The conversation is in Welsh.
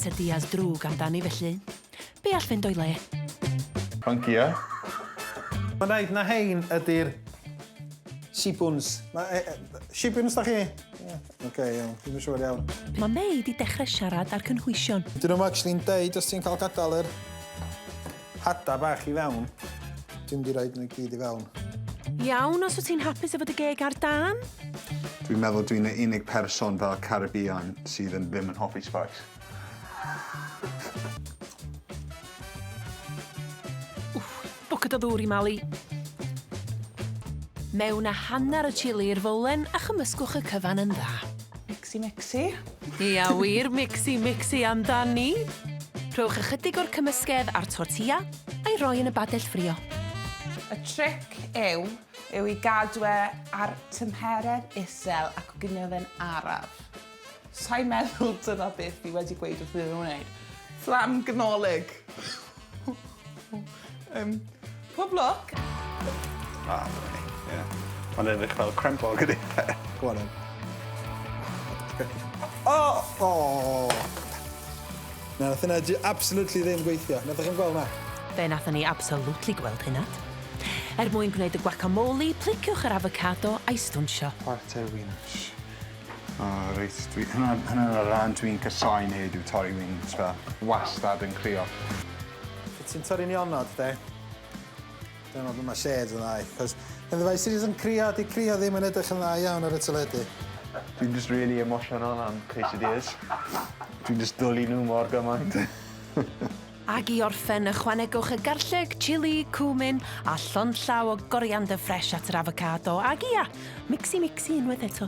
quesadillas drwg amdani felly be all fynd o'i le? Funky, ia? Mae'n rhaid na hein ydy'r shibwns. Ma' e- e- shibwns da chi? Ie. Oce, iawn. Dwi'm yn siŵr iawn. Mae Mei 'di dechrau siarad â'r cynhwysion. Dyn nhw'm actually'n deud os ti'n cael gadael yr hada bach i fewn. Dwi'm di roid nhw i gyd i fewn. Iawn, os wyt ti'n hapus efo dy geg ar dân? Dwi'n meddwl dwi'n y unig person fel Caribbean sydd yn ddim yn hoffi spice. Wff, bwced o ddŵr i Mali. Mewn â hanner y chili i'r fowlen a chymysgwch y cyfan yn dda. Mixy mixy. Ia wir, mixy mixy amdani. Rhowch ychydig o'r cymysgedd ar tortilla a'i roi yn y badell ffrio. Y tric yw, yw i gadw e ar tymheredd isel a coginio fe'n araf. Sai'n meddwl dyna beth fi wedi gweud wrth iddyn nhw wneud. Fflam ganolig. Yym, pob lwc. Ah, dyna ni, ie. Mae'n edrych fel crempog ydi? Go on then. O! O! Na, nath hynna absolutely ddim gweithio. Nathoch chi'm gweld 'na? Fe nathon ni absolutely gweld hynna. Er mwyn gwneud y guacamole, pliciwch yr avocado a'i stwnsio. Chwarter winch. O reit, dwi... Hwnna, hwnna'n y rhan dwi'n casáu neud yw torri wings fel. Wastad yn crio. Sut ti'n torri nionod, de? Dwi'n meddwl bod mae shades yn dda, cos yn dda sydd yn crio, di crio ddim yn edrych yn dda iawn ar y teledu. Dwi'n just really emotional am quesadillas. Dwi'n just dwlu nhw mor gymaint. Ag i orffen, ychwanegwch y garlleg, chili, cumin a llond llaw o goriander fresh at yr avocado. Ag ia, mixy mixy unwaith eto.